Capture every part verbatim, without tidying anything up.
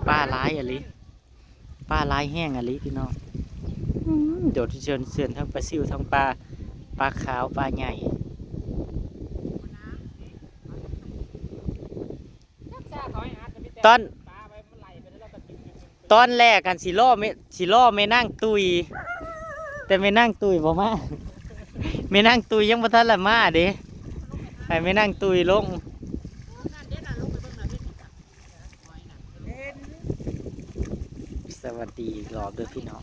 ปลาหลายอะลี ปลาหลายแฮงอะลีพี่น้อง อืม โดดเชิญเชิญทั้งปลาซิวทั้งปลา ปลาขาวปลาใหญ่ ตอน ตอนแรกกันสิล่อแม่ สิล่อแม่นางตุย แต่แม่นางตุยบ่มา แม่นางตุยยังบ่ทันละมาเด้ ให้แม่นางตุยลง สวัสดีอีกรอบเด้อพี่น้อง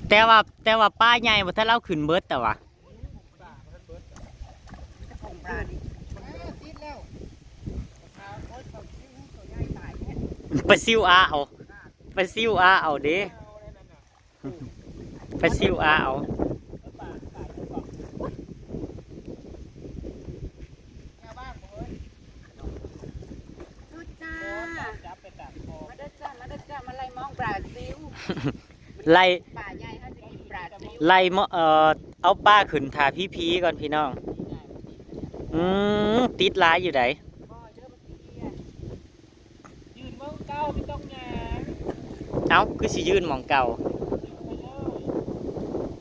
แต่ว่า แต่ว่าปลาใหญ่บ่ทันเอาขึ้นเบิดแต่ว่า ปลาซิวอาเอา ปลาซิวอาเอาเด้ ปลาซิวอาเอา ดูจ้า มาเด้อจ้า มาเด้อจ้า มาไล่มองบราซิล ไล่ ป่าใหญ่เขาจะกินบราซิล ไล่เมาะ เอ่อ เอาปลาขึ้นถ่าพีพีก่อนพี่น้อง อืม ติดหลายอยู่ได บ่เด้อมากินเบียร์ ยืนเมืองเก่าไม่ต้องยาง เอ้า คือสิยืนหม่องเก่า ยืนไปเลย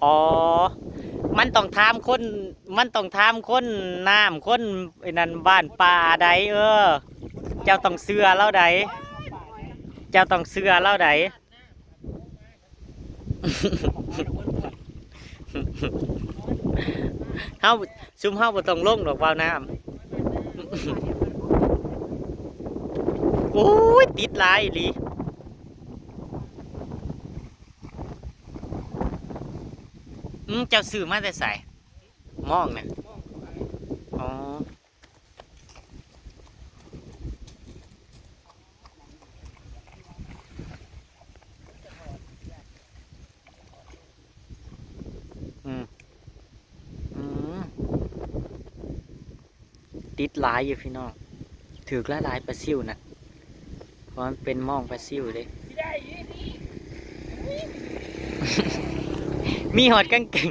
อ๋อ มันต้องถามคน มันต้องถามคนน้ำ คนไอ้นั่นบ้านป่าใด เออ เจ้าต้องเชื่อลาวใด เจ้าต้องเชื่อลาวใด เฮา ซุมเฮาบ่ต้องลงดอก ว่าวน้ำ โอ้ย ติดหลายอีหลี อืม เจ้าซื้อมาแต่ไส มองน่ะ อ๋อ อืม อืม ติดหลายอยู่พี่น้อง ถือกหลายๆปลาซิวน่ะ เพราะมันเป็นมองปลาซิวเด้ ที่ได้ยี่นี่ มีฮอดกางเกง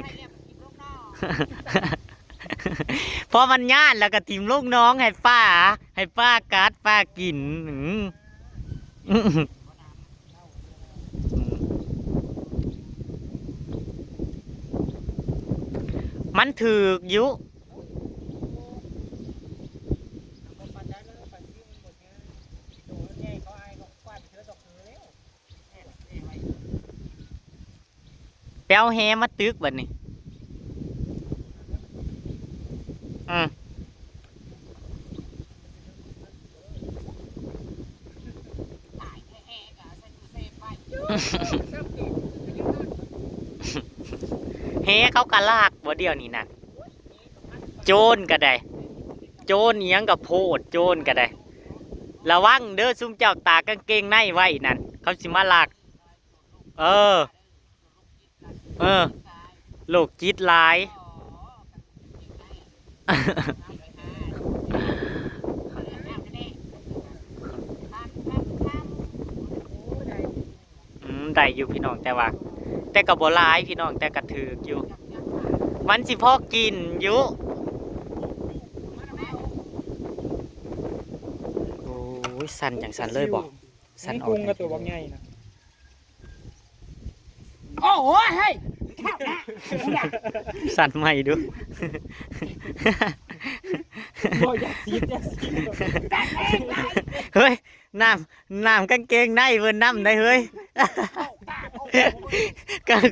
เพราะมันย่านแล้วก็ถิ่มลงหนองให้ปลา ให้ปลากัดปลากิน อืม มันถือกอยู่ ก็ปันได้แล้วปันที่มันหมดเยอะตัวใหญ่เขาไอ้ก็ควันเชื้อตกคือแล้ว ไปเอาแหมาตึกบัดนี้ อืม แหเขากะลากบ่เดี๋ยวนี้นะ โจรก็ได้ โจรอิหยังก็โพด โจรก็ได้ ระวังเด้อ ซุมเจ้าตากกางเกงในไว้นั่น เขาสิมาลัก เออ เออ โรคจิตหลาย อืม ได้อยู่พี่น้อง แต่ว่า แต่ก็บ่หลายพี่น้อง แต่ก็ถือกอยู่ มันสิพอกินอยู่ โอ้ย สั่นจังสั่นเลยบ่ สั่นออก กุ้งกับตัวบักใหญ่นะ โอ้โหเฮ้ย สั่นใหม่ดู บ่อยากซีดอยากซีด เฮ้ย น้ำ น้ำกางเกงในเพิ่นนำได้เฮ้ย กาง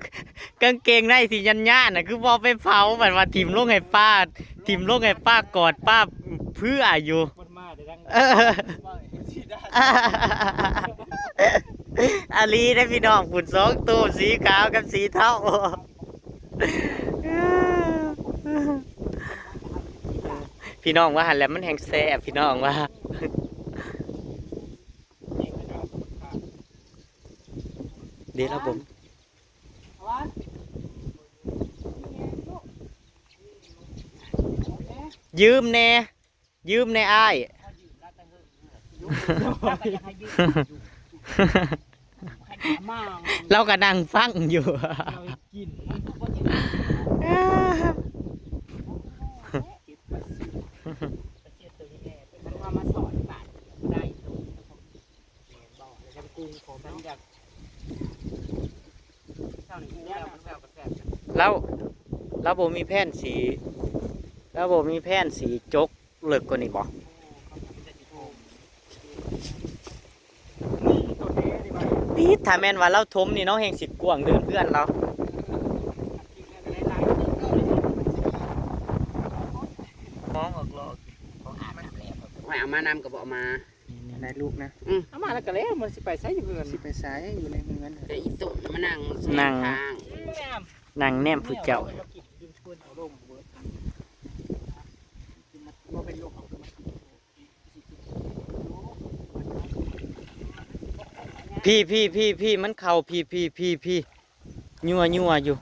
กางเกงในสียันย่านน่ะ คือบ่ไปเผา บัดว่าถิ่มลงให้ป้า ถิ่มลงให้ป้ากอดป้าเพื่ออยู่ มันมาแต่ดัง เออ อาลีได้พี่น้อง ผุ่นสองตัว สีขาวกับสีเทา พี่น้องว่าหั่นแหละมันแฮงแซ่บพี่น้องว่า เดี๋ยวเราบ่ม ยืมแน่ ยืมแน่อ้าย มา เราก็นั่งฟังอยู่ เรากิน มันว่ามาสอนบาทได้ แล้ว แล้วบ่มีแผนสิ แล้วบ่มีแผนสิจกเลิกกว่านี้บ่ ปิด ถ้าแม่นว่าเราถมนี่เนาะ แฮงสิกว้างเดินเฮือนเรา มองออกลอก ของอาบน้ำแล้ว ว่าเอามานำก็บอกเอามา ได้ลูกนะ อืม เอามาแล้วก็แล้ว มันสิไปไสอยู่เฮือน สิไปไสอยู่ในเฮือน แต่อีตุ่นมานั่ง นั่ง ข้าง นั่งแนมผู้เจ้า พี่พี่พี่พี่มันเข้าพี่พี่พี่พี่ ยั่วยั่วอยู่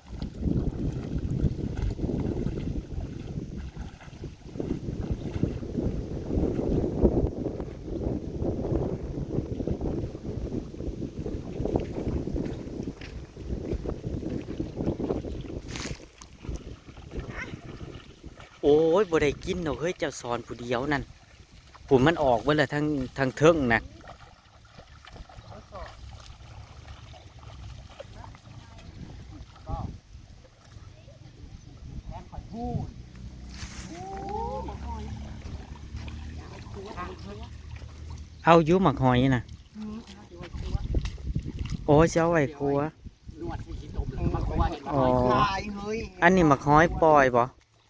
โอ้ย บ่ได้กินดอกเฮ้ย เจ้าสอนผู้เดียวนั่น ผู้มันออกเบิดแล้วทั้ง ทั้งเทิงนะ เอาอยู่หมากหอยนะ โอ้ย สิเอาไว้ครัว นวดที่ขี้ตมแล้วมาครัวเห็นว่า อ๋อ หอยคายเฮ้ย อันนี้หมากหอยปล่อยบ่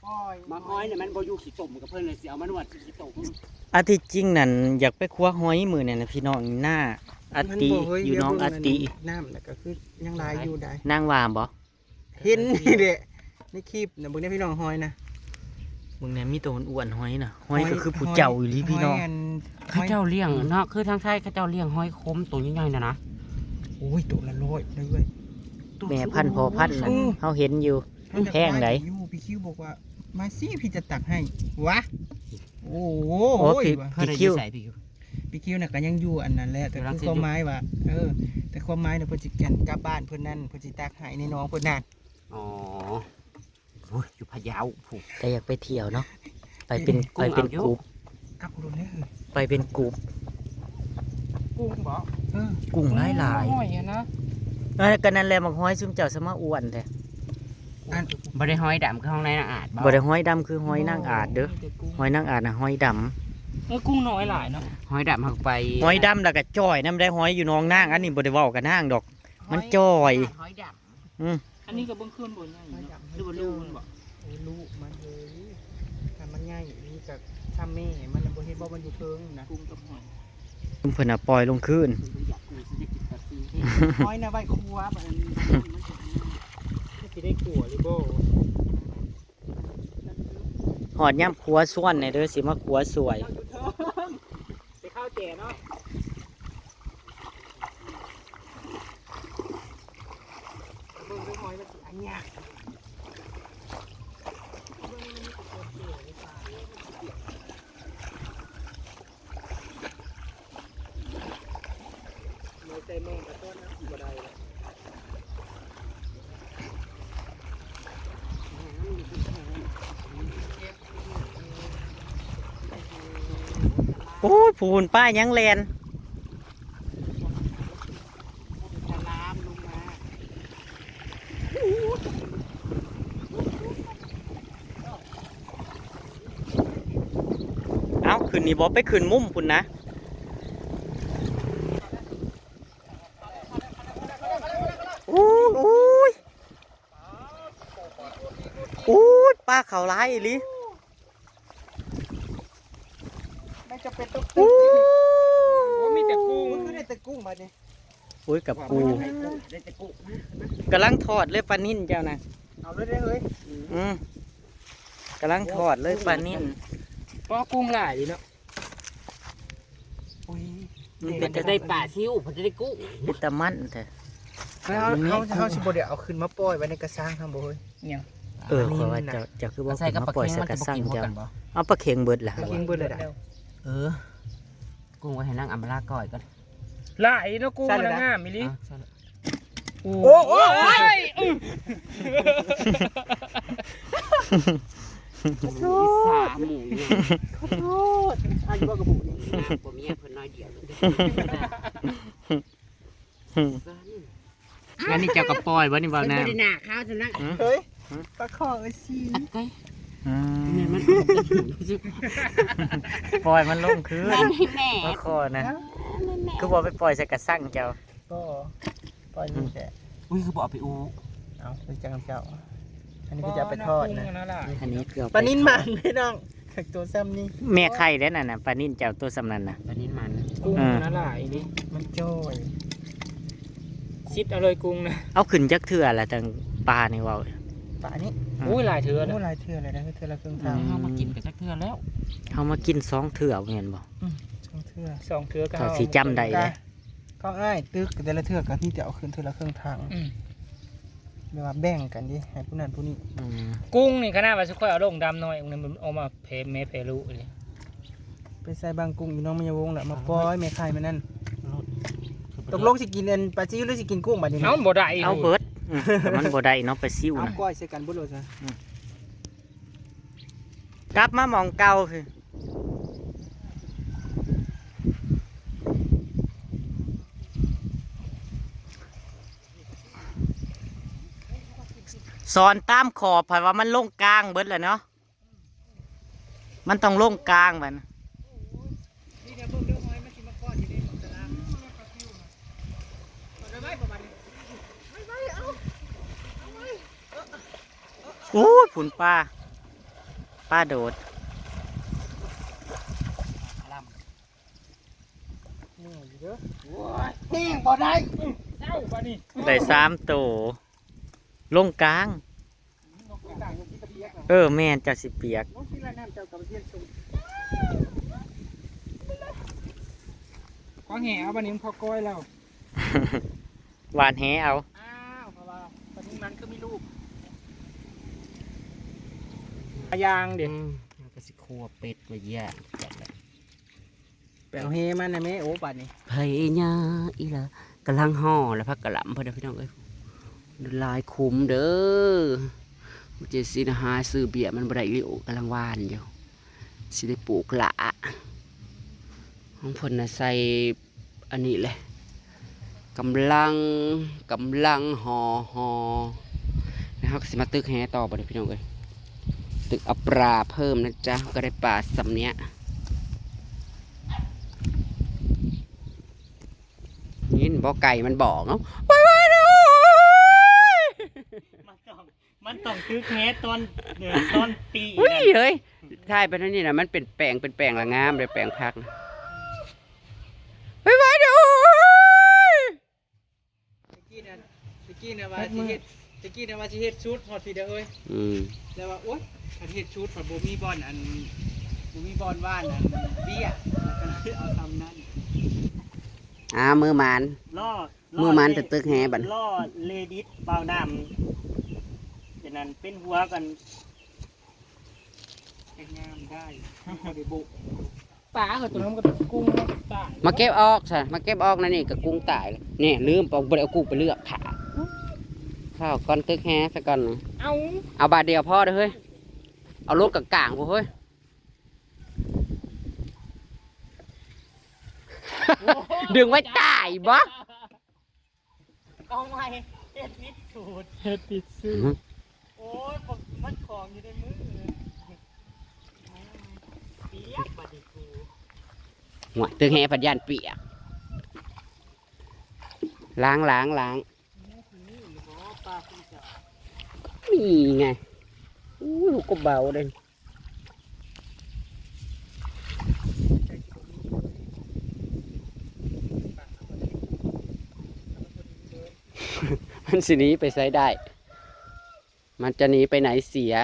ปล่อย หมากหอยเนี่ยมันบ่อยู่ขี้ตมกับเพิ่นเลย สิเอามานวดที่ขี้ตม อันที่จริงนั่นอยากไปครัวหอยมื้อนั่นน่ะพี่น้อง หน้าอาติ มันบ่เฮ้ย อยู่หนองอาติ เดี๋ยวเบิ่งอันน้ำน่ะก็คือยังหลายอยู่ได้ นางว่าบ่ เห็นนี่แหละ ในคลิปน่ะ เบิ่งแน่พี่น้องหอยนะ เบิ่งแน่มีตัวอ้วนๆหอยน่ะ หอยก็คือผู้เจ้าอีหลีพี่น้อง หอยอัน เขาเจ้าเลี้ยงเนาะ คือทางไทยเขาเจ้าเลี้ยงหอยขมตัวใหญ่ๆน่ะนะ โอ้ย ตัวละร้อยเลยเว้ย แม่พันธุ์พ่อพันธุ์น่ะ อืม เฮาเห็นอยู่ มันจะ แพงใด อยู่ พี่คิวบอกว่า "มาสิ พี่จะตักให้" วะ โอ้โห โอ้ พี่ วะ พี่คิว พี่คิวน่ะก็ยังอยู่อันนั้นแหละ แต่คือความหมายว่า เออ แต่ความหมายน่ะเพิ่นสิกันกลับบ้านเพิ่นนั่น เพิ่นสิตักให้ในหนองเพิ่นนั่น อ๋อ โอ้ย อยู่พะเยาพุ้น แต่อยากไปเที่ยวเนาะ ไปเป็น เห็นกุ้ง ไปเป็น เอาอยู่ กลุ่ม เอาโลดเด้อ ไปเป็นกลุ่ม กุ้งบ่ เออ กุ้งหลายๆ หอยอะนะ เออ ก็นั่นแหละ หมากหอยซุมเจ้าสมาอ้วนแท้ อัน บ่ได้หอยดำคือของนายนางอาจบ่ บ่ได้หอยดำคือหอยนางอาจเด้อ มีแต่กุ้ง หอยนางอาจน่ะหอยดำ เออ กุ้งน้อยหลายเนาะ หอยดำหักไป หอยดำแล้วก็จ้อยนำได้ หอยอยู่หนองนาง อันนี้บ่ได้เว้ากับนางดอก มันจ้อย หอยดำ อืม อันนี้ก็เบิ่งคืนบ่ใหญ่เนาะ หรือว่าลูกมันบ่ โอ้ย ลูกมันเฮ้ย ถ้ามันใหญ่นี่ก็ทำแม่มันน่ะ บ่เห็นบ่มันอยู่เทิงนะ กุ้งกับหอย เพิ่นน่ะปล่อยลงคืน อยากกูสิจะกินปลาซิว หอยน่ะไว้ครัวบัดนี้ มันสิได้ขัวหรือบ่ ฮอดยามขัวส่วนแหน่เด้อ สิมาขัวสวย เจ้าอยู่เทิง ไปเข้าแจ่เนาะ เบิ่งดูหอยมันสิอันเนี้ย หอยใส่หม้อก็ต้นนะ บ่ได้ละ โอ้ย พูนป้ายังแลน เอ้า ขึ้นนี่บ่ ไปขึ้นมุมพุ้นนะ อู้ยอู้ย อู้ย ปลาเขาหลายอีหลี ไม่จำเป็นต้องตึง อู้ โอ้ มีแต่กุ้ง มันก็ได้แต่กุ้งบัดนี้ โอ้ย กับปู ได้แต่กุ้ง กำลังทอดเลยปลานิ่นเจ้านะ เอาเลยได้เลย อืม กำลังทอดเลยปลานิ่น ปอกุ้งหลายดีเนาะ อุ้ย มันเป็น จะได้ปลาซิวมันจะได้กุ้ง เป็นตามันแท้ แล้วเขาเขาเขาสิบ่ได้เอาขึ้นมาปล่อยไว้ในกระซังครับบ่เฮ้ย เนี่ย เออขอยว่าเจ้าเจ้าคือว่า ใส่กับ มาปล่อยใส่กระซัง ปลาเค็งมันจะบ่กิน เจ้า กันบ่ เอาปลาเค็งเบิดล่ะ ปลาเค็งเบิดเลยนะ เออ กุ้งไว้ให้นางอำมาลาก่อยก่อน หลายเนาะกุ้งมันงามอีหลี อ่ะใส่เลย โอ้โห อิสาหมูเนี่ย ขอโทษอันว่ากับบุกนี่ งามกว่าเมียเพิ่นน้อยเดียว งานนี้เจ้ากระปอยบ่นี่บ่ มัน น้ ไม่ได้หนาข้าวจนนะ ำหืม เฮ้ยปลาคอเอ้ยซี อัดไก่ อืม เนี่ยมัน ปล่อยมันลงคืน นั่นให้แม่ ปลาคอนะ แม่ คือว่าไปปล่อยใส่กระซังเจ้า ก็ปล่อยนี่แหละ อุ้ยคือบอกเอาไปอู้ เอาไปจังเจ้า อันนี้ก็จะเอาไปทอดนะ อันนี้เกือบ ปลานินมันพี่น้องตัวซ้ำนี่ แม่ไข่ได้น่ะนะปลานินเจ้าตัวสำนันนะ ปลานินมัน กุ้ง อ่า นั่นหลายดิมันจ้อยซิดเอาเลยกุ้งนะ เอาขึ้นจักเทื่อละจังปลานี่เว้า ปลานี้ อืม อุ้ยหลายเทือแล้วหลายเทือเลยนะเทือละครึ่งทาง เอามากินกันจักเทื่อแล้ว เฮามากินสองเทื่อแม่นบ่ สองเทือ สองเทือก็ เขาสิจำได้เลย ก็อ้ายตึกแต่ละเทือก็ที่จะเอาขึ้นเทือละครึ่งทาง อืม เรียกว่าแบ่งกันดิให้ผู้นั้นผู้นี้ อืม กุ้งนี่ขนาดว่าสิค่อยเอาลงดำหน่อยมันเอามาแผ่แม่แผ่ลูกเลย ไปใส่บางกุ้งอยู่น้องมะยาวงแหละมาปล่อยแม่ไข่มันนั่นตกลงสิกินอันปลาซิวหรือสิกินกุ้งบัดนี้ เอาบ่ได้ เอาเบิดอืมแต่มันบ่ได้เนาะปลาซิว เอา นะ ก้อยใส่กันบุโรซะ กลับมาหม่องเก่าคือ สอนตามขอบไผว่ามันลงกลางเบิดแล้วเนาะ มันต้องลงกลางบัดนะ อู้ยผุนปลา ปลาโดด เหนื่อยอยู่เด้อ โอ้ย แห้งบ่ได้ เจ้าบัดนี้ ได้สามโต ลงกลาง ต่างกันที่กระเบียก เออ แม่นเจ้าสิเปียก น้องที่ละน้ำเจ้ากับเทียนสูง ขอแห่เอาบัดนี้มันพอก้อยแล้ว หวานแหเอา อ้าวเพราะว่าปลานินมันก็มีลูก ปลายางเด็ อืมแล้วก็สิครัวเป็ดมาย่างกันแหละ แปลวเฮมันนะแม่โอ้ปัดนี่ ไผยาอีหละกำลังห่อแล้วผักกะหล่ำเพิ่นเด้อพี่น้องเอ้ยหลายคุ้มเด้อเจสินะหาซื้อเบียร์มันบ่ได้อีหลีโอ้กำลังหว่านอยู่สิได้ปลูกละของเพิ่นน่ะใส่อันนี้แหละกำลังกำลังห่อห่อแล้วเฮาก็สิมาตึกแหต่อบัดนี้พี่น้องเอ้ยตึกเอาปลาเพิ่มนะจ๊ะก็ได้ปลาส่ำเนี้ย ยินบ่ไก่มันบอกเนาะ มันต้องมันต้องตึกแฮตอนเดือตอนปี อุ้ยเฮ้ยถ่ายไปนั่นนี่นะมันเป็นแปลงเป็นแปลงละงามเลยแปลงผักนะเฮ้ยว่าเดี๋ยว ตะกี้นะตะกี้นะว่าสิเฮ็ดตะกี้นะว่าสิเฮ็ดชุดฮอดพี่เด้อเฮ้ย อืม แล้วว่าโอ๊ยคันเฮ็ดชุดมันบ่มีบ่อนอันบ่มีบ่อนว่านอันเบี้ยแล้วก็เอาทำนั่น อ่ามือหมาน ล่อ มือหมานแต่ตึกแฮบัด ล่อเลดิตเบาน้ำอย่างนั้นเป็นหัวกันเป็นงามได้บ่ได้บุก ปลาเหรอตัวนั้นมันก็เป็นกุ้งตายมาเก็บออกซะมาเก็บออกนะนี่กับกุ้งตายเลยเนี่ยลืมปอกบ่ได้เอากุ้งไปเลือกค่ะข้าวก้อนตึกแฮซะก่อนนะ เอา เอาบาทเดียวพอเด้อเฮ้ยเอาลงกลางๆพอเฮ้ย ดึงไว้ตายบ่ เอาใหม่เฮ็ดผิดสูตร เฮ็ดผิดสูตร โอ้ยมันของอยู่ในมือเปียกบัดนี้กู หัวตึกแฮพัดยานเปียกล้างล้างล้าง นี่หรือบ่ปลาคุณจ๋า นี่ไงอู้ลูกก็เบาเลย มันสิหนีไปไสได้ มันจะหนีไปไหนเสีย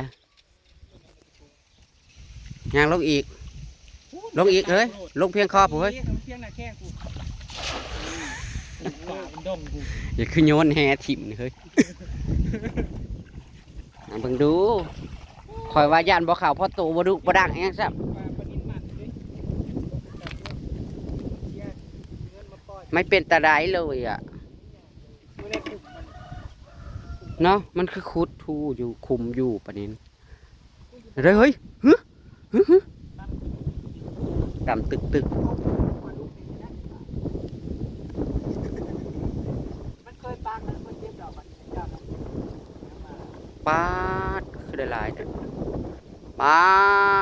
ย่างลงอีก ลงอีกเฮ้ย ลงเพียงคอผู้เฮ้ย เพียงหน้าแข้งผู้ ป่ามันดงผู้ อย่าคือโยนแหถิ่มนี่เฮ้ย อ่ะเบิ่งดู ข่อยว่าย่านบ่เข้า เพราะโตบ่ดุบ่ดังอิหยังซ้ำ ไม่เป็นตาไดเลยอ่ะ เนาะ มันคือขุดทูอยู่ ขุมอยู่ปะนี้ เฮ้ย เฮ้ย หึ หึ หึ ดำตึกตึก มันเคยปางแล้วมันเจ็บดอกมันเจ็บดอก ปาด คือได้หลายแท้ ปา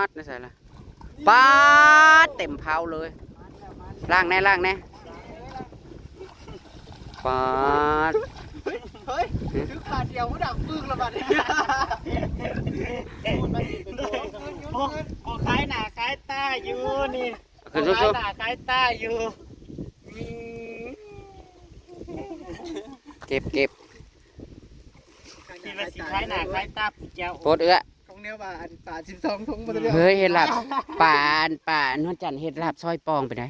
ด ในใส่ละ ปาด เต็มเผาเลย ล้างแน่ ล้างแน่ ปาด เฮ้ย ถือขาเดียวก็ดังปึ้งละบัดนี้ โอ้ โอ้ ขายหน้าขายตาอยู่นี่ ขึ้นสูงๆ ขายหน้าขายตาอยู่ เก็บ เก็บ ที่ว่าสิขายหน้าขายตาผู้เจ้า โพดเอื้อ ของแนวว่าอันป่าสิบสองทงบ่ได้ เฮ้ย เห็ดลาบ ป่าอัน ป่าอันนวลจันทร์ เห็ดลาบซอยปองไปไหน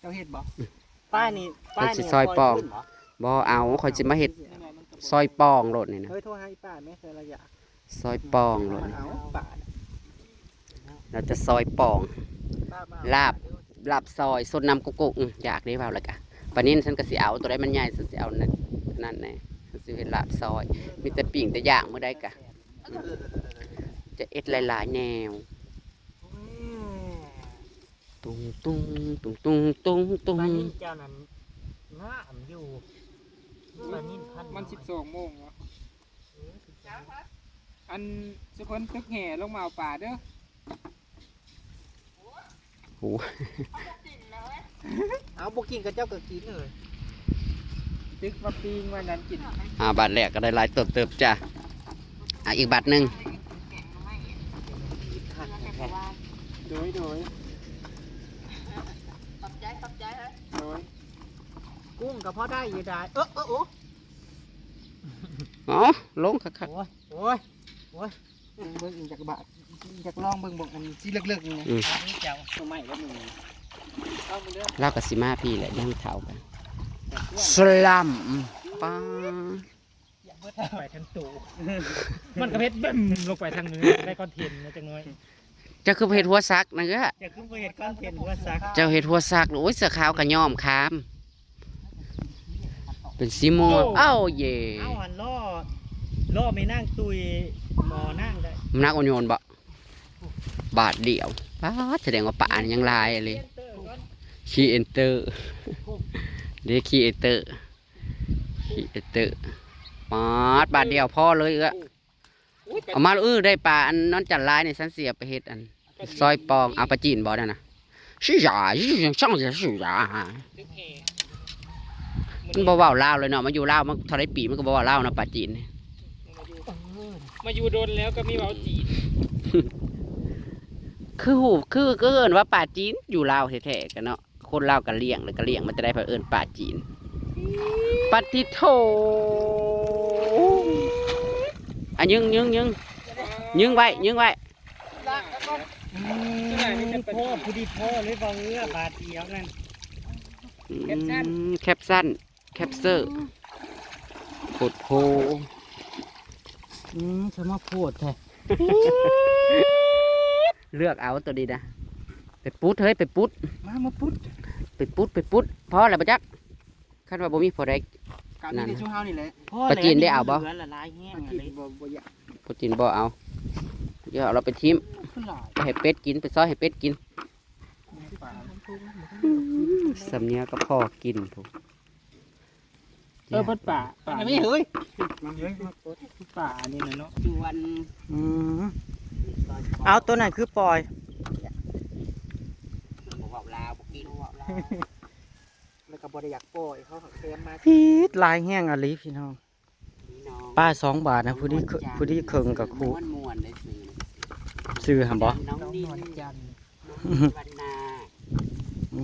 เจ้าเห็ดบ่ ป้านี่ เพิ่นสิซอยปอง ป้านี่ปล่อยขึ้นบ่ บ่เอา ข่อยสิมาเห็ดซอยปองโลดนี่นะ เฮ้ย โทรหาอีป้าแม่ เคยละอยาก ซอยปองโลดนี่ เอาป่า เราจะซอยปอง ป้ามา ลาบ ลาบซอย สดน้ำกุ๊กกุ๊ก อื้อ อยากได้เว้าแล้วกะ ปานนี้ฉันก็สิเอา ตัวใดมันใหญ่ ฉันสิเอานั่น นั่นแน่ ฉันสิเฮ็ดลาบซอย มีแต่ปิ้งแต่ย่างมื้อใดกะ จะเอ็ดหลายๆแนว ตุงตุงตุงตุงตุงตุง ปานนี้เจ้านั้นงามอยู่ ปานนี้พัน มันสิบสองโมงวะ อันสุคนตึกแห่ลงมาเอาปลาเด้อ โอ้ เอาบ่กินกับเจ้าก็กินเลย ตึกมาปิ้งไว้นั้นกิน อ่า บาทแรกก็ได้หลายเติบเติบจ้ะ อ่ะ อีกบาทหนึ่ง โดย โดย ขอบใจ ขอบใจ โดย กุ้งก็พอได้อยู่ได้ เออ เออ โอ้ อ๋อ ลงคักๆ โอ้ย โอ้ย โอ้ย เบิ่งอีกจักบาท อีกจักลองเบิ่ง บ่อันที่เลิกๆนี่นะ อืม อันนี้เจ้าตัวใหม่แล้วมึง ลาวก็สิมาพี้แหละ ยังเฒ่ากัน สลัม ป้า ไปทั้งตู้ มันก็เฮ็ดบึ้มลงไปทางนึง ได้คอนเทนต์นะจักหน่อย เจ้าคือบ่เฮ็ดหัวสักนะเอ้อ เจ้าคือบ่เฮ็ดคอนเทนต์หัวสัก เจ้าเฮ็ดหัวสัก โอ้ย เสื้อขาวก็ย้อมขาม เป็นสีม่วง โอ้ เอ้าเย่ เอาอันล้อ ล้อแม่นางตุย หมอนางได้ มันนักอ่อนโยนบ่ บาทเดียว ป๊าด แสดงว่าปลาอันยังหลายเลย คีเอนเตอร์ เด้ คีเอนเตอร์ คีเอนเตอร์ ป๊าด บาทเดียวพอเลยเอ้อ เอามา เออ ได้ปลาอันนวลจันทร์หลายนี่ ฉันสิเอาไปเฮ็ดอัน ซอยปอง เอาปลาจีนบ่นั่นน่ะ ชื่อหยา ชื่อหยา ช่างหยา ชื่อหยา มันบ่เว้าลาวเลยเนาะ มาอยู่ลาวมาเท่าไรปี มันก็บ่เว้าลาวเนาะ ปลาจีนนี่ มาอยู่โดนแล้วก็มีเว้าจีน คือฮู้ คือ คือเอิ้นว่าปลาจีน อยู่ลาวแท้ๆกันเนาะ คนลาวก็เลี้ยง แล้วก็เลี้ยงมาแต่ใด เพิ่นเอิ้นปลาจีน ปาดติโถ อ่ะ ยึง ยึง ยึง ยึงไว้ ยึงไว้ อืม พ่อ ผู้ดีพ่อเลย บ่เอื้อ บาทเดียวนั่น อืม แคปชั่น แคปเซอร์ โพดโพ อืม สมาโพดแท้ เลือกเอาตัวดีนะ ไปปุ๊ด เฮ้ย ไปปุ๊ด มา มาปุ๊ด ไปปุ๊ด ไปปุ๊ด พอแล้วบ่จัก คันว่าบ่มีพอได้ กะมีแต่ นั่น ซุมเฮานี่แหละ ปลาจีนได้เอาบ่ เหลือละลายแห้ง ปลาจีน เลย บ่ บ่อยาก ปลาจีนบ่เอา เดี๋ยวเอาเราไปทิ้ม ขึ้นหลาย ไปให้เป็ดกิน ไปซอยให้เป็ดกิน อืม สำเนียงก็พอกินพุ้น เออ เปิดป่า ป่า อันนี้เฮ้ย ป่านี่นะเนาะ อยู่วัน อืม เอาตัวไหนคือปล่อย บ่เว้าลาว บ่กิน บ่เว้าลาว แล้วก็บ่ได้อยากปล่อย เขาหักแซมมา พีดหลายแห้งอะลีพี่น้อง พี่น้อง ปลาสองบาทนะ ผู้นี้ ผู้นี้เคิงกับครู ม่วนๆ ได้ซื้อ ซื้อหั่นบ่ น้องนิน น้องนวลจันทร์ น้องนินวันนา อื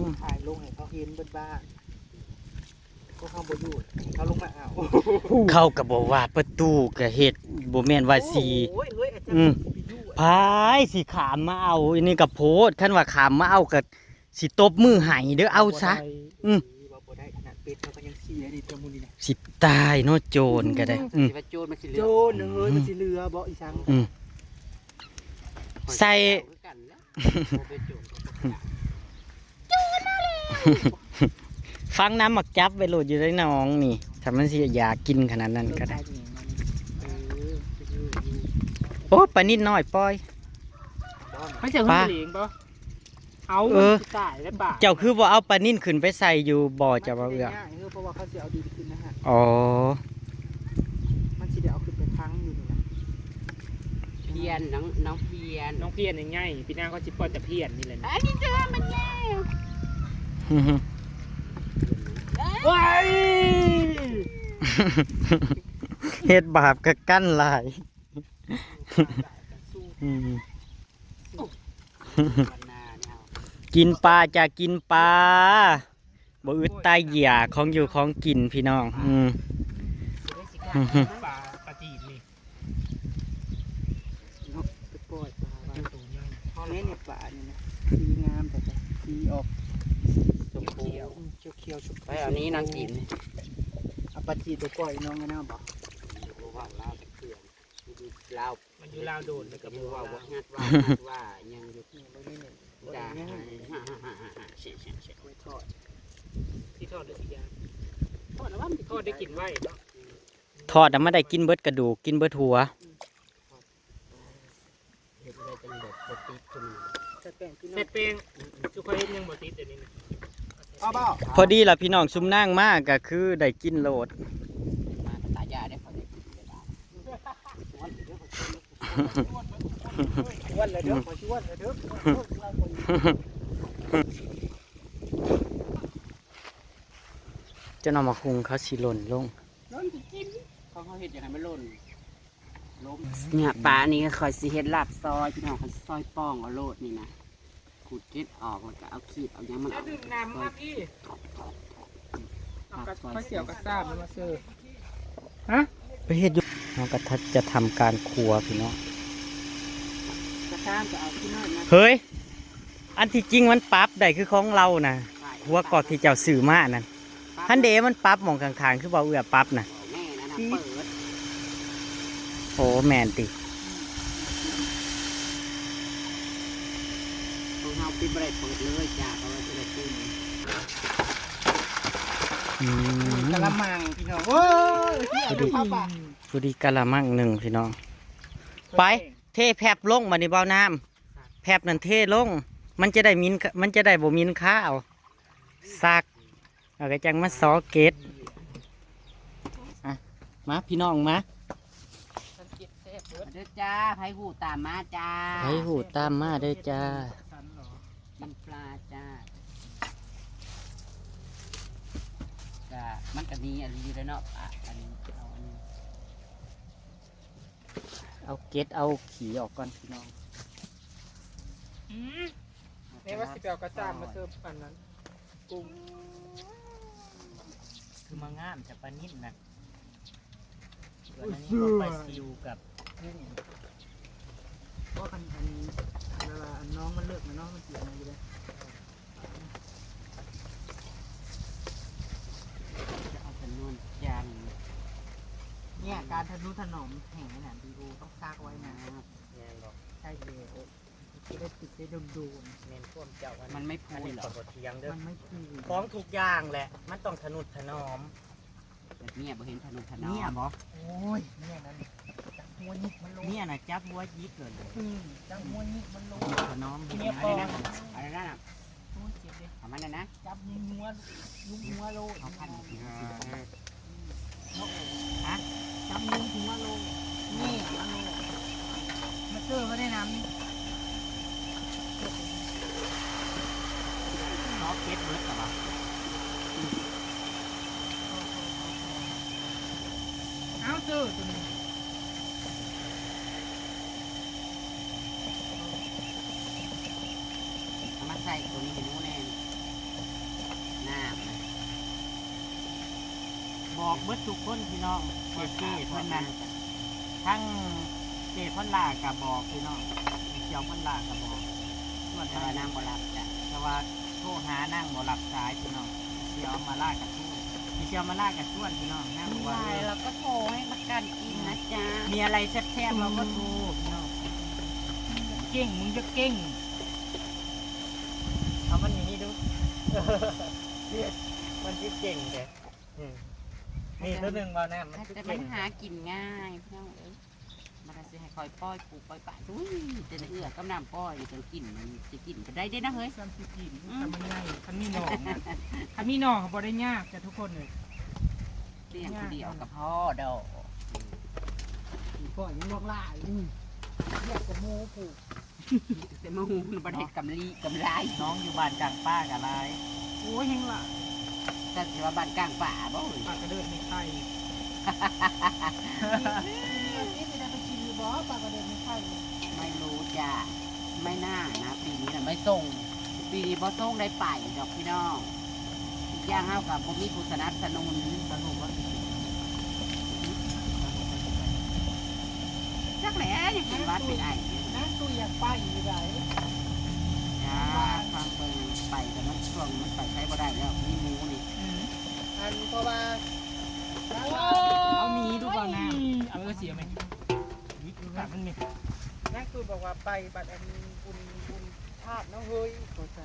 ม ถ่ายลงให้เขาเห็นเบิดบ้าน พวกเขาบ่อยู่ เขาลงมาเอา เขาก็บอกว่าประตูก็เฮ็ด บ่แม่นว่าสิ โอ้ย เฮ้ย อาจารย์ อืม สิไปอยู่ พายสิขามมาเอา อันนี้ก็โพด คันว่าขามมาเอาก็สิตบมือให้เด้อ เอาซะ บ่ได้ อืม บ่ได้ ขนาดเป็ดเขาก็ยังเสียนี่ เจ้ามูนี่นะ สิตายเนาะ โจรก็ได้ อืม สิว่าโจรมันสิเหลือ โจรเอ้ย มันสิเหลือบ่อีสัง อืม ใส่ คือกันแหละ บ่เป็นโจรก็บ่เป็นหยัง ฟังน้ำหมักจับไปโหลดอยู่ในหนองนี่ ถ้ามันสิอยากกินขนาดนั้นก็ได้ เออ โอ้ ปลานิดน้อยปล่อย เขาจะขึ้น ปลา ไปเลี้ยงปะ เอา เออ มันสิตายแล้วปะ เจ้าคือบ่เอาปลานินขึ้นไปใส่อยู่บ่อ เจ้าบ่าวเอื้อ มันสิได้ง่าย เออ เพราะว่าเขาสิเอาดินขึ้นนะฮะ อ๋อ มันสิได้เอาขึ้นไปพังอยู่นี่นะ เพียน น้อง น้องเพียน น้องเพียนยังไง พี่นางเขาสิปล่อยแต่เพียนนี่แหละ อันนี้เจอมันแน่ เฮ้ย เฮ็ดบาปกับกั้นหลาย อืม กินปลาจ้ะ กินปลา บ่อึดตายอยาก ของอยู่ของกินพี่น้อง อืม ปลา ปลาจีนนี่ เนาะ ไปปล่อยปลาไว้ ตัวใหญ่ แม่เนี่ยปลานี่นะ สีงามแต่ก็สีออก ชมพู เขียว เขียวๆ ชมพู ไปเอานี้นางกิน เอาปลาจีนไปปล่อยน้องกันนะบอก อยู่เว้าลาวแต่เขื่อน อยู่ลาว มันอยู่ลาวโดนแล้วก็ อยู่ บ่ เว้า ว่า ว่างัดว่า งัดว่า ยังอยู่ นี่บ่ได้เนี่ย ด่า บ่ได้เนี่ย ฮ่าฮ่าฮ่าฮ่าฮ่า เสียเสียเสีย ไว้ทอด ที่ทอดหรือที่ย่าง ทอดแล้วว่ามัน ทอดได้กินไว้เนาะ ทอดแล้วมันได้กินเบิดกระดูก กินเบิดหัว เฮ็ดอะไรจังแบบบ่ติดขึ้นมา ใส่แป้งพี่น้อง ใส่แป้ง อืมๆ จุค่อยเฮ็ดยังบ่ติดเดี๋ยวนี้นะ เอาเปล่า พอดีล่ะพี่น้อง ซุมนางมาก็คือได้กินโลด มากับตายาได้พอได้กินเลยล่ะ ชวนเลยเด้อ ขอชวนเลยเด้อ เจ้าหน่อหมากฮุ่งเขาสิหล่นลง หล่นไปกิน เขา เขาเฮ็ดจั่งใด๋มันหล่น ล้ม เนี่ย ปลานี่ก็ข้อยสิเฮ็ดลาบซอย พี่น้อง ข้อยสิซอยป่องเอาโลดนี่นะ ขูดเกล็ดออก แล้วก็เอาขีบเอาหยังมันออก แล้วดึงน้ำมาพี่ เอากระ ซอย ข้อยสิเอากระซ้ำมาเสิร์ฟ ฮะ ไปเฮ็ดอยู่ เราก็จะทำการครัวพี่น้อง กระซ้ำก็เอาขี้น้อยมา เฮ้ย อันที่จริงมันปรับได้คือของเรานะ หัวกอกที่เจ้าซื้อมานั่น ปรับ หั้นเด้มันปรับหม่องข้างๆ คือบ่าวเอื้อปรับน่ะ แม่นอันนั้น ปิด เปิด โอ้ แม่นติ ของเฮาปิดบ่ได้ เปิดเลยจ้า เพราะว่าสิได้กิน อืม กะละมังพี่น้อง โอ้ย เสีย พอดี เข้าปาก พอดีกะละมังหนึ่งพี่น้อง ไป เทแพ็บลงบัดนี้ บ่าวน้ำ แพ็บนั่นเทลง มันจะได้มิน มันจะได้บ่มินคาว ซัก เอากระจังมาซอเกต อ่ะ มาพี่น้องมา มาเด้อจ้า ไผฮู้ตามมาจ้า ไผฮู้ตามมาเด้อจ้า กินปลาจ้า จ้า มันก็มีอันนี้อยู่แล้วเนาะ อ่ะ อันนี้ เอาอันนี้ เอาเกตเอาขี้ออกก่อนพี่น้อง อืม แม่ว่าสิไปเอากระซ้ำมาเสิร์ฟอันนั้น กุ้ง คือมางามแต่ปลานิลนะ ส่วนอันนี้ก็ปลาซิวกับกุ้ง เพราะคันอันนี้เวลาอันน้องมันเลิกนะเนาะ มันเสียมาอยู่แล้ว จะเอาจำนวนจาน เนี่ย การทะนุถนอมแหน่ะ ดีโอต้องซักไว้นะ แม่นบ่ ใช่เลย จะได้ติดได้โดนๆ แม่นความเจ้าอัน มันไม่พูนเหรอ อันนี้ข้อยบ่เถียงเด้อ มันไม่พูน ของทุกอย่างแหละ มันต้องทะนุถนอม แต่เนี่ยบ่เห็นทะนุถนอม เนี่ยบ่ โอ้ย เนี่ยนั่น จับหัวหยิกมันลง เนี่ยน่ะ จับหัวหยิกเลย อืม จับหัวหยิกมันลง ทะนุถนอม เนี่ย อะไรนะ อะไรนะ โอ้ย เจ็บเลย เอามันน่ะนะ จับหัว ยุงหัวโลด เอาพัน ฮะ จับยุงหัวโลด นี่มาโลด มาเจอมาได้น้ำ ซอฟเก็ตเบิร์ดเหรอวะ เอาเจอตัวนี้ เอามาใส่ตัวนี้ให้หนูแน่ น้ำ บอกเบิดทุกคนพี่น้อง เอฟซีเพิ่นนั่น ทั้ง เจพอนลากะบอกพี่น้อง เขียวพอนลากะบอก ส่วน แต่ว่านางบ่รับจ้ะ แต่ว่าโทรหานางบ่รับสายพี่น้อง เขียวมาลากะโทร เขียวมาลากะชวนพี่น้อง นาง มี บอกว่า ไลน์เราก็โทรให้ประกันกินนะจ๊ะ มีอะไรแซ่บๆเราก็โทรพี่น้อง เก่ง มึงจะเก่ง เอามันหนีดู มันคือเก่งแท้ อืม นี่ตัวหนึ่งบ่แน่ มันคือ แต่ เก่ มัน ง หากินง่ายพี่น้องเอ้ย มันก็สิให้คอยปล่อยปูปล่อยปลา อุ้ย แต่ละเอื้อกับน้ำปล่อยนี่ก็กิน มันจะกินก็ได้เด้นะเฮ้ย ซ้ำสิกิน อืม แต่มันง่าย คันมีหนองนะ คันมีหนองก็บ่ได้ยากจ้ะทุกคนเลย เลี้ยงผู้เดียวกับพ่อดอก ปล่อยยังลวกหลาย อืม เรียกแต่หมูผูก แต่มาหูมันบ่ได้กำลีกำไร น้องอยู่บ้านกลางป่ากะหลาย โอ้ย แฮงหลาย แต่สิว่าบ้านกลางป่าบ่เฮ้ย ปลากระเดิดไม่ไข่ นี่สิได้ไปกินอยู่บ่ ปลากระเดิดไม่ไข่เนี่ย ไม่รู้จ้ะ ไม่น่านะ ปีนี้น่ะไม่ส่ง ปีนี้บ่ส่งได้ไปดอกพี่น้อง อีกอย่างเฮากับบ่มีผู้สนับสนุน สนุกว่าสิกิน จักแหละยังเป็นหวัดเป็นไออยู่ นางตุ้ยอยากไปอยู่ได จ้า ฟังเบิ่งไป แต่มันช่วงมันไปใช้บ่ได้แล้ว มีหมูนี่ อืม อันเพราะว่า เอาหมีดูก่อนนะ เออ เสียไหม วิทย์ดูค่ะ มันมี นางตุ้ยบอกว่าไปบัดอันบุญ บุญธาตุเนาะเฮ้ย เขาจะ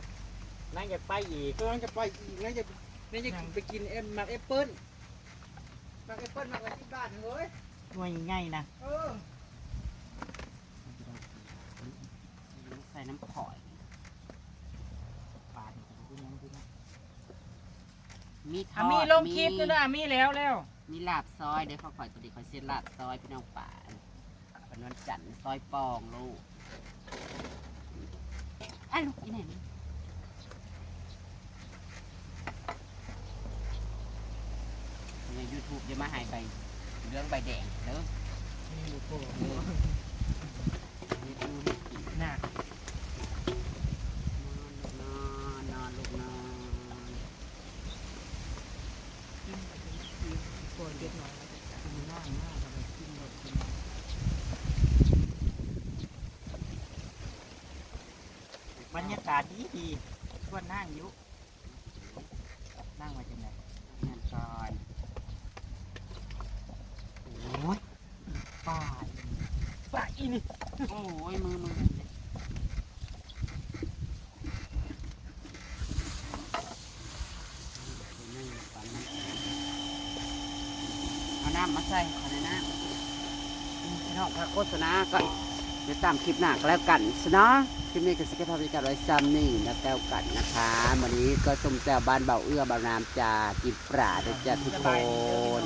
นางอยากไปอีก เออ นางจะไปอีก นางจะ นางจะไปกินแอม หมากแอปเปิ้ล หมากแอปเปิ้ล หมากละสิบบาทเฮ้ย หน่วยใหญ่นะ เออ ใส่น้ำข่อย ปลาเนี่ย มีทอด อ่ะ มีลงคลิป มี ด้วยนะ มีแล้วแล้ว มีลาบซอย เดี๋ยวเขาข่อยตัวเดียวข่อยเสียลาบซอยพี่น้องป่า วันวันจันทร์ซอยปองลูก ไอ้ลูกอีไหนนี่ ในยูทูบจะมาใหายใบเหลืองใบแดงเด้อ นี่ลูกโป่ง เออ นี่ดูนี่กิน น่ะ นอนลูกนอน นอนลูกนอน กินไปกินมากิน ปล่อยเด็กน้อยแล้วก็กินง่ายมากเลย กินหมดกินหมด บรรยากาศดีดี ชวนนั่งอยู่ นั่งไว้จังได๋ นั่งก่อน โอ้ย ป้า ป้าอีนี่ โอ้ย มือ มือ เอาน้ำมาใส่ขอในน้ำ พี่น้องพักโฆษณาก่อน เดี๋ยวตามคลิปหน้าก็แล้วกันซะเนาะ คลิปนี้ก็สิเก็บภาพบรรยากาศไว้ซ้ำนี่แล้วแล้วกันนะคะ วันนี้ก็ส้มแจ่วบ้านเบาเอื้อเบาน้ำจ้า กินปลาด้วยจ้าทุกคน